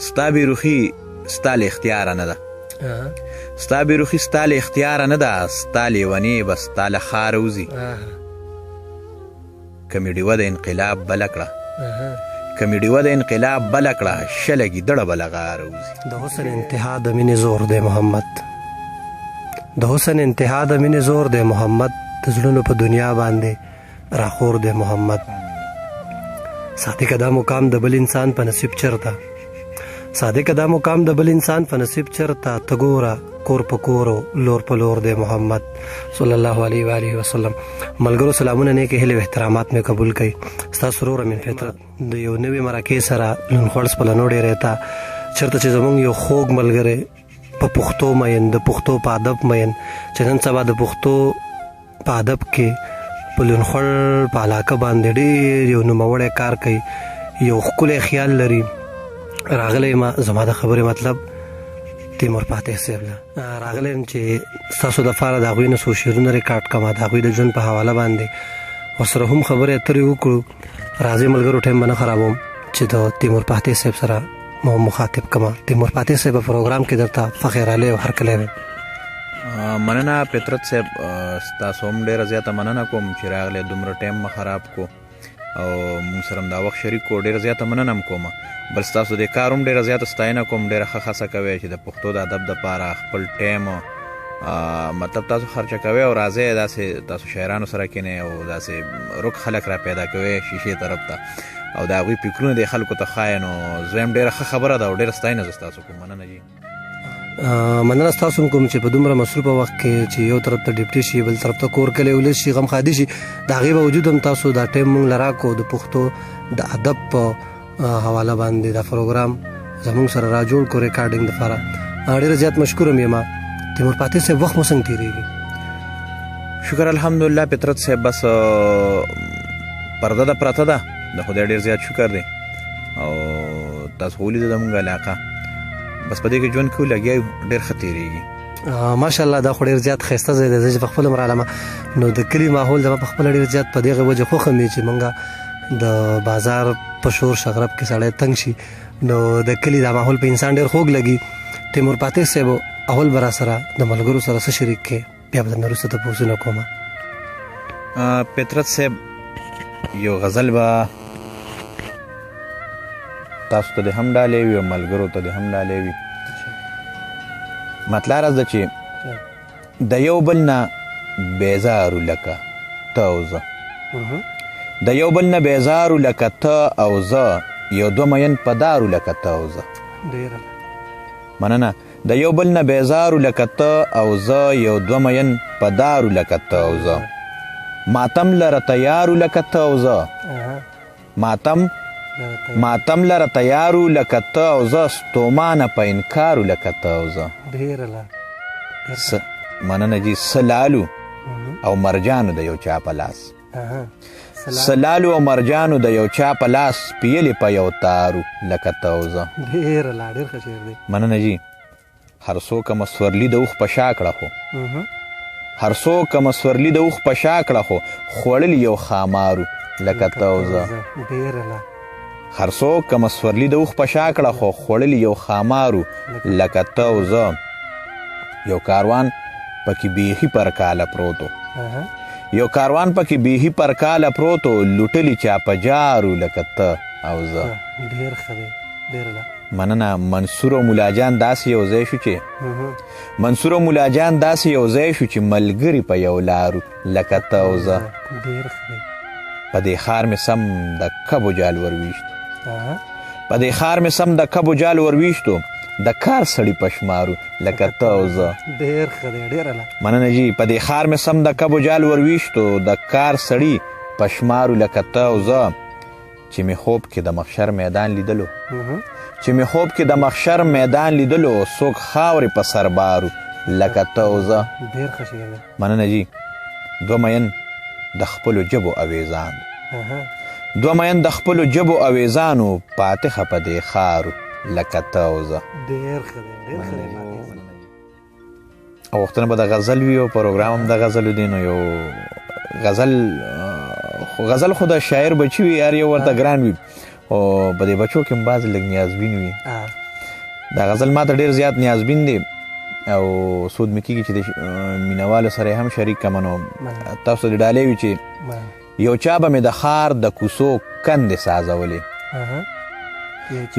ستا بې روخي ستا له اختیاره نه ده، ستا بې روخي ستا له اختیاره نه ده، ستا لیونې به ستا له ښاره وځي. که مې ډیوه د انقلاب بله کړه، که مې ډیوه د انقلاب بله کړه، شله ګیدړه به له غاره وځي. د حسن انتها د مینې زور دی محمد، د حسن انتها د مینې زور دی محمد، د زړونو په دنیا باندې راخور دی محمد. صادقه دا مقام د بل انسان په نصیب چرته، صادقه دا مقام د بل انسان په نصیب چرته، ته ګوره کور په کور او لور په لور دی محمد صلی الله علیه و آله وسلم. ملګرو سلامونه، نیکې هیلې او احترامات مې قبول کړئ. ستاسو ورور امین فطرت د یو نوې مرکې سره لونخوړ سپلنو ډېرې ته، چېرته چې زمونږ یو خوږ ملګری په پښتو مین، د پښتو په ادب مین، چې نن سبا د پښتو په ادب کې په لونخوړ په علاقه باندې ډېر یو نوموړی کار کوي، یو ښکلی خیال لري، راغلی ما. زما د خبرې مطلب تیمور فاتح صاحب له راغلی یم چې ستاسو دپاره د هغوی نه څو شعرونه ریکارډ کړم، د هغوی د ژوند په حواله باندې ورسره هم خبرې اترې وکړو. راځئ ملګرو، ټایم به نه خرابوم چې د تیمور فاتح صاحب سره مو مخاطب کړم. تیمور فاتح صاحب په پروګرام کې درته فخر علی او هرکلی وایم. مننه فطرت صاحب، ستاسو هم ډېره زیاته مننه کوم چې راغلی، دومره ټایم مه خراب کو او موږ سره هم دا وخت شریک کو، ډېره زیاته مننه هم کوم. بل ستاسو د کار هم ډېره زیاته ستاینه کوم، ډېره ښه خاصه کوئ چې د پښتو د ادب دپاره خپل ټایم مطلب تاسو خرچه کوئ او راځئ داسې تاسو شاعرانو سره کښېنئ او داسې رک خلک را پیدا کوئ شیشې طرف ته او د هغوی فکرونه د خلکو ته ښایې. نو زه وایم ډېره ښه خبره ده او ډېره ستاینه زه ستاسو کوم. مننه جي. مننه ستاسو هم کوم چې په دومره مصروفه وخت کې چې یو طرف ته ډیپټي شي، بل طرف ته کور کلی ولس شي، غم ښادي شي، د هغې باوجود هم تاسو دا ټایم مونږ له راکړو، د پښتو د ادب په حواله باندې دا پروګرام زمونږ سره را جوړ کړو ریکارډینګ دپاره. ډېره زیات مشکور هم یم. تیمور فاتح صاحب، وخت مو څنګه تېرېږي؟ شکر الحمدلله فطرت صاحب، بس پرده ده پرته ده، د خدای ډېر زیات شکر دی. او تاسو خو ولیده زمونږ علاقه، بس په دې کې ژوند کوو، لګیا یو، ډېر ښه تېرېږي. ماشاءالله، دا خو ډېر زیات ښایسته ځای دی. زه چې په خپله هم رالم نو د کلي ماحول زما په خپله ډېر زیات په دغه وجه خوښ هم وي چې مونږ د بازار په شور شغرب کې سړی تنګ شي، نو د کلي دا ماحول په انسان ډېر خوږ لګي. تیمور فاتح صاحب، اول به راسره د ملګرو سره څه شریک کې، بیا به درنه وروسته تپوسونه کوم. فطرت صاحب، یو غزل به تاسو ته دې هم ډالۍ وي او ملګرو ته دې هم ډالۍ وي. مطلب راز ده چې د یو بل نه بیزارو لکه ته او زه، د یو بل نه بیزارو لکه ته او زه، یو دوه مین په دارو لکه ته او زه. ډېره مننه. د یو بل نه بیزارو لکه ته او زه، یو دوه مین په دارو لکه ته او زه، ماتم لره تیارو لکه ته او زه، ماتم لره تیارو لکه ته او زه، ستومانه په انکارو لکه ته او زه. ډېره مننه جي. سلالو او مرجانو د یو چا په لاس، سلالو او مرجانو د یو چا په لاس، پیلې په یو تارو لکه ته او زه. ډېره لا ډېر ښه شعر دی. مننه جي. هر څوک مه سورلي د اوښ په شا کړه خو، هر څوک مه سورلي د اوښ په شا کړه خو، خوړل یو ښامارو لکه ته او زه. ډېره لا. هر څوک مه سورلي د اوښ په شا کړه خو، خوړل یو ښامارو لکه ته او زه. یو کاروان پکې بیخي پر کاله پروتو، یو کاروان پکې بیخي پر کاله پروتو، لوټلي چا په جارو لکه ته او زه. ډېر ښه دی، ډېر لا. مننه. منصور او مولا جان داسې یو ځای شو چې، منصور او مولا جان داسې یو ځای شو چې ملګري په یو لارو لکه ته او زه. ډېر ښه دی. په دې ښار مې سم د کبو جال ورویشتو، په دې ښار مې سم د کبو جال ورویشتو، د کار سړي په شمارو لکه ته او زه. ډېر ښه دی، ډېره لا. مننه جي. په دې ښار مې سم د کبو جال ورویشتو، د کار سړي په شمارو لکه ته او زه. چې مې خوب کې د محشر میدان لیدلو، چې مې خوب کې د محشر میدان لیدلو، څوک خاورې په سر بارو لکه ته او زه. ډېر ښه شعر دی. مننه جي. دوه مین د خپلو ژبو اویزان، دوه مین د خپلو ژبو اویزانو، پاتخه په دې ښارو لکه ته او زه. ډېر ښه دی، ډېر ښه دی. او غوښتنه به د غزل وي او پروګرام هم د غزلو دی، نو یو غزل، غزل خو د شاعر بچي وي، هر یو ورته ګران وي، او په دې بچو کې هم بعضې لږ نیازبین وي. دا غزل ماته ډیر زیات نیازبین دی او سود مې کېږي چې د مینوالو سره هم شریک کړم. نو تاسو د ډالۍ وي چې یو چا به مې د ښار د کوڅو کندې سازولې،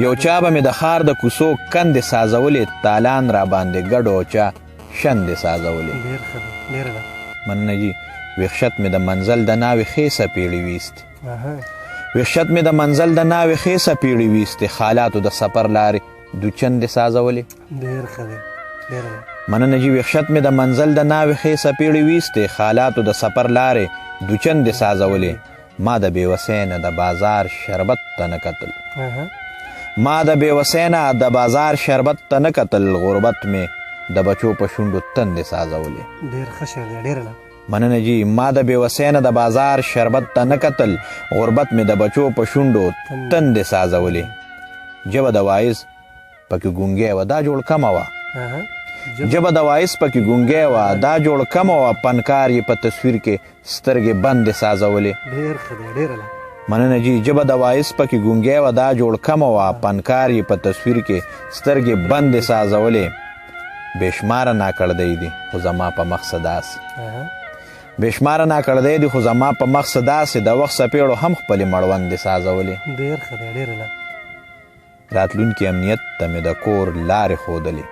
یو چا به مې د ښار د کوڅو کندې سازولې، تالان را باندې ګډو او چا شندې سازولې. مننه جي. وحشت مې د منزل د ناوې ښې څپېړې ویستې، وحشت مې د منزل د ناوې ښې څپېړې ویستې، خالاتو د سفر لارې دوچندې سازولې. ډېر ښه دی. مننه جي. وحشت مې د منزل د ناوې ښې څپېړې ویستې، خالاتو د سفر لارې دوچندې سازولې، ما د بېوسۍ نه د بازار شربت ته نه کتل، ما د بېوسۍ نه د بازار شربت ته نه کتل، غربت مې د بچو په شونډو تندې سازولې. ډېر ښه شعر دی، ډېر. مننه جي. ما د بېوسۍ نه د بازار شربت ته نه کتل، غربت مې د بچو په شونډو تندې سازولې، ژبه د واعظ پکې ګونګی وه دا جوړ کمه وه، ژبه د واعظ پکې ګونګی وه دا جوړ کمه وه، پنکار یې په تصویر کې سترګې بندې سازولې. ډېر ښه دی، ډېر. مننه جي. ژبه د واعظ پکې ګونګی وه دا جوړ کمه وه، پنکار یې په تصویر کې سترګې بندې سازولې، بېشماره ناکړدۍ دي خو زما په مخ څه داسې، بېشماره ناکړدۍ دي خو زما په مخ څه داسې، د وخت څپېړو هم خپلې مړوندې سازولې. ډېر ښه دی، ډېر. راتلونکي امنیت ته مې د کور لارې ښودلې،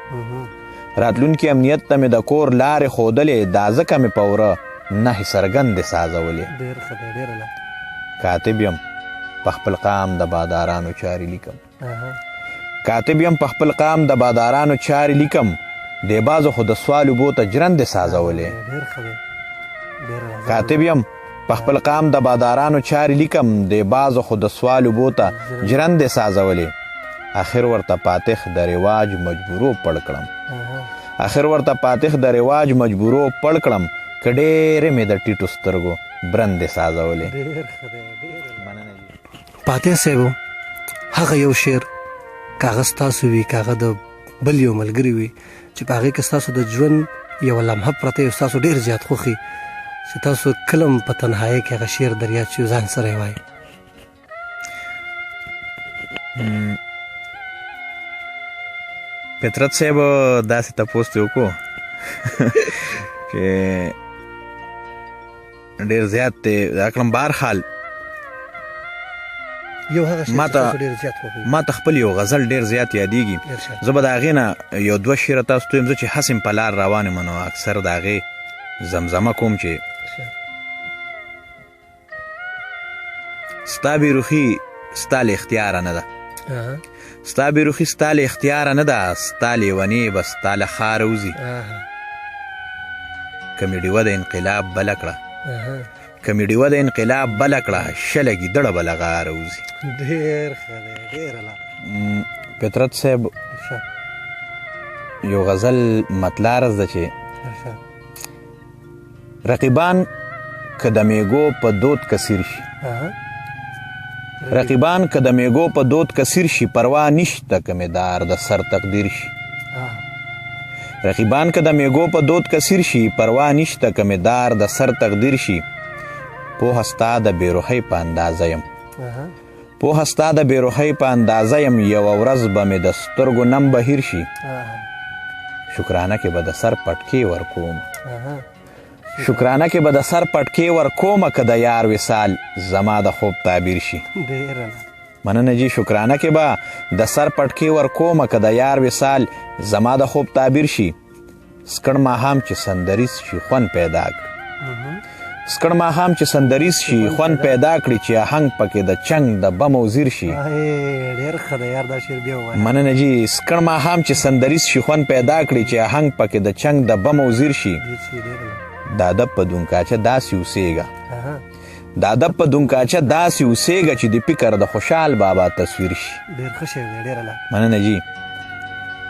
راتلونکي امنیت ته مې د کور لارې ښودلې، دا ځکه مې په وره نهې څرګندې سازولې. ډېر ښه دی، ډېر. کاتب یم په خپل قام د بادارانو چارې لیکم، کاتب یم په خپل قام د بادارانو چارې لیکم، د بازو خو د سوال اوبو ته ژرندې سازولې. کاتب یم په خپل قام د بادارانو چارې لیکم، د بازو خو د سوال اوبو ته ژرندې سازولې، اخر ورته پاتخ د رواج مجبورو پړ کړم، اخر ورته پاتخ د رواج مجبورو پړ کړم، که ډېرې مې د ټیټو سترګو برندې سازولې. پاتې صاحب هغه یو شعر که هغه ستاسو وي که هغه د بل یو ملګري وي چې په هغې کې ستاسو د ژوند یوه لمحه پرته یو ستاسو ډېر زیات خوښي چې تاسو کله هم په تنهایۍ کې هغه شعر در یاد شي ځان سره یې وایي؟ فطرت صاحب داسې تپوس دې وکړو چې ډېر زیات دی دا کړم. بهرحال یو هغه شعر چې تاسو ډېر زیات خوښوي. ما ته خپل یو غزل ډېر زیات یادېږي. زه به د هغې نه یو دوه شعره تاسو ته ویم. زه چې هسې هم په لار روان یم نو اکثر د هغې زمزمه کوم چې ستا بېروخي ستا له اختیاره نه ده، ستا بېروخي ستا له اختیاره نه ده، ستا لېونې به ستا له ښاره وځي، که مې ډیوه د انقلاب بله کړه، که مې ډیوه د انقلاب بله کړه، شله ګیدړه به له غاره وځي. ډېر ښه دی، ډېر. فطرت صاحب یو غزل مطلع ده چې رقیبان که د میګو په دود کثیر شي، رقیبان که د میګو په دود کثیر شي، پروا نشته که مې دار د سر تقدیر شي، رقیبان که د میګو په دود کثیر شي، پروا نشته که مې دار د سر تقدیر شي، پوهه ستا د بېروحۍ په اندازه یم، پوهه ستا د بېروحۍ په اندازه یم، یوه ورځ به مې د سترګو نم بهیر شي، شکرانه کې به د سر پټکې ورکوم، شکرانه کې به د سر پټکې ورکومه، که د یار وصال زما د خوب تعبیر شي. مننه جی. شکرانه کې به د سر پټکې ورکومه، که د یار وصال زما د خوب تعبیر شي، سکړ ماښام چې سندریز شي خوند پیدا کړي، سکړ ماښام چې سندریز شي خوند پیدا کړي، چې آهنګ پکې د چنګ د بم او زیر شي. ډېر ښه دی یار دا شعر بیا ووایه. مننه جی. سکړ ماښام چې سندریز شي خوند پیدا کړي، چې آهنګ پکې د چنګ د بم او زیر شي، د ادب په دونکاچه داسې اوسېږه، د ادب په دونکاچه داسې اوسېږه چې د فکر د خوشحال بابا تصویر شي. ډېر ښه شعر دی، ډېر. مننه جی.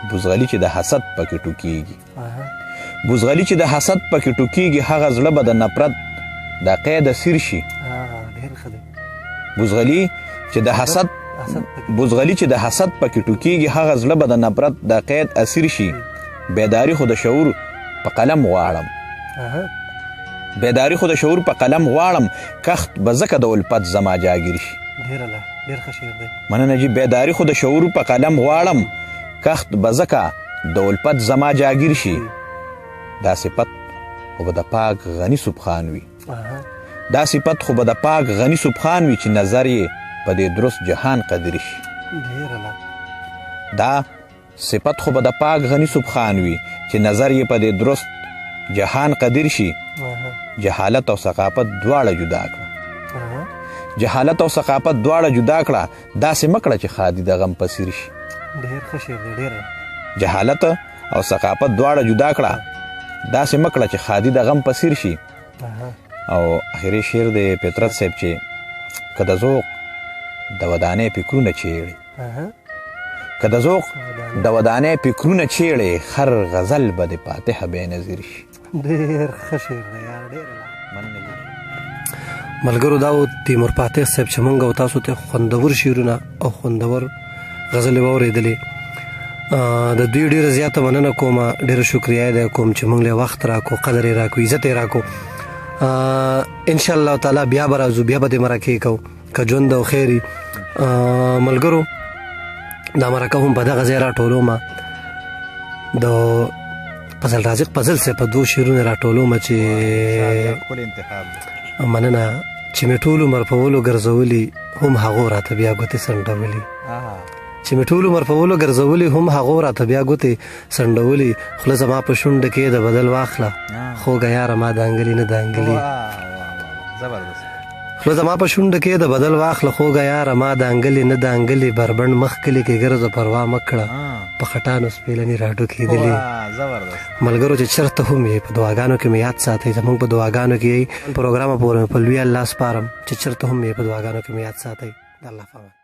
بوزغلي چې د حسد پکې ټوکېږي، بوزغلي چې د حسد پکې ټوکېږي، هغه زړه به د نفرت د قید اسیر شي. بوزغلي چې د حسد بوزغلي چې د حسد پکې ټوکېږي، هغه زړه به د نفرت د قید اسیر شي. بیداری خو د شعور په قلم غواړم، بیداری خو د شعور په قلم غواړم، کخت به ځکه د الفت زما جاګیر شي. ډېر ښه شعر دی. مننه جی. بیداری خو د شعور په قلم غواړم، کخت به ځکه د الفت زما جاګیر شي. دا صفت خو به د پاک غني سبحان وي، دا صفت خو به د پاک غني سبحان وي چې نظر یې په دې درست جهان قدر شي. دا صفت خو به د پاک غني سبحان وي چې نظر یې په دې درست جهان قدر شي. جهالت او ثقافت دواړه جدا کړه، جهالت او ثقافت دواړه جدا کړه، داسې مه کړه چې ښادي د غم په سیر شي. ډېر ښه شعر دی، ډېر. جهالت او ثقافت دواړه جدا کړه، داسې مه کړه چې ښادي د غم په سیر شي. او اخري شعر دی فطرت صاحب چې که د ذوق د ودانۍ فکرونه چیړي، که د ذوق د ودانۍ فکرونه چیړي، هر غزل به د فاتحه بېنظیر شي. ډېر ښه شعر دی یار، ډېر مننه. ملګرو، دا و تیمور فاتح صاحب چې مونږ او تاسو ته خوندور شعرونه او خوندور غزلې واورېدلې. د دوی ډېره زیاته مننه کوم، ډېره شکریه ادا کوم چې مونږ له وخت راکو، قدر یې راکو، عزت یې راکو. ان شاء الله تعالی بیا به راځو، بیا به د مرکې کوو که ژوند او خیر. ملګرو، دا مرکه هم په دغه ځای راټولوم، د فضل رازق فضل صاحب په دوو شعرونو راټولوم چې مننه چې مې ټول عمر په ولو ګرځولي هم هغو راته بیا ګوتې څنډولي، چې مې ټول عمر په ولو ګرځولي هم هغو راته بیا ګوتې څنډولي. خوله زما په شونډه کې د بدل واخله خوږه یاره ما دانګلي نه دانګلي. خوله زما په شونډه کې د بدل واخله خوږه یاره ما دانګلي نه دانګلي. بربنډ مخ کلي کې ګرځه پروا مه کړه، په خټانو سپېلني راټوکېدلي. ملګرو، چې چېرته هم یې په دعاګانو کې مې یاد ساتئ، زموږ په دعاګانو کې یې. پروګرام پورې په لوی الله سپارم، چې چېرته هم یې په دعاګانو کې مې یاد ساتئ. د الله په امان.